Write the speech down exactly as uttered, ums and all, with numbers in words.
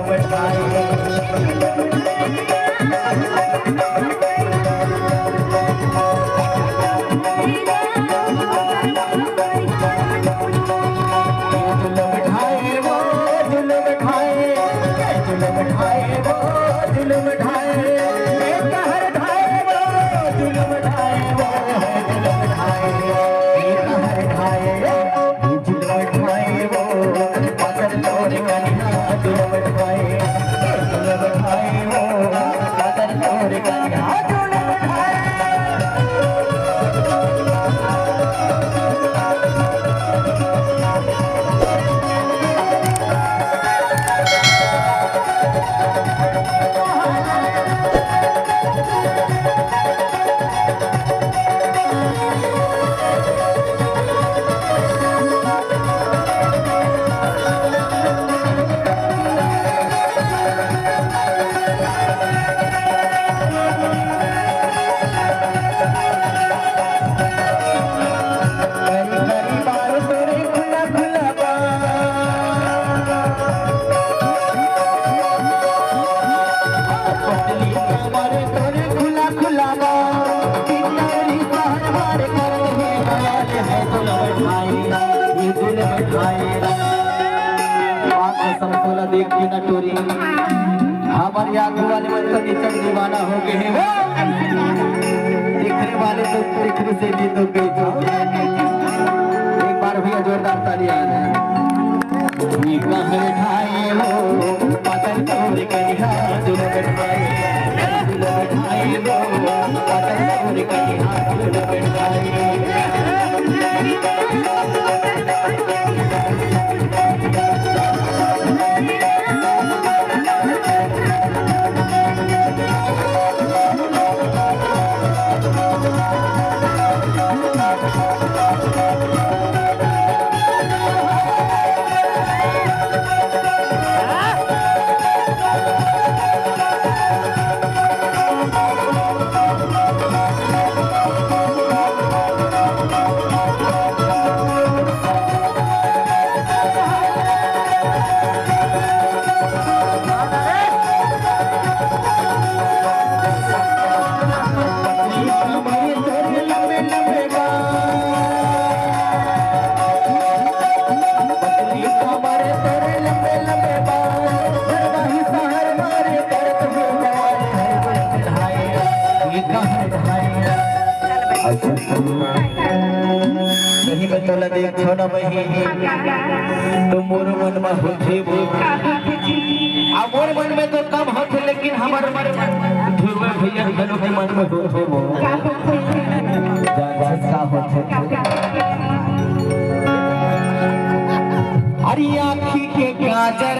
बात कसम तोला देख के ना टोरी, हमर आगू वाले मन तो निचक दीवाना हो गए हैं। वो देखने वाले तो देखने से भी तो गई था। एक बार भैया जोरदार ताली आ जाए। ये कहर ढाए हो, पतन तोर करिया, जुलम ढाए, जुलम ढाए हो, पतन तोर करिया, जुलम ढाए। सही में तोला देखो ना बहिनी, तो मोर मन में होथे वो। आ मोर मन में तो कम होथे, लेकिन हमर मन, ध्रुव भैया घलो के मन में होथे वो। जानथस का होथे? अरे आँखी के काजर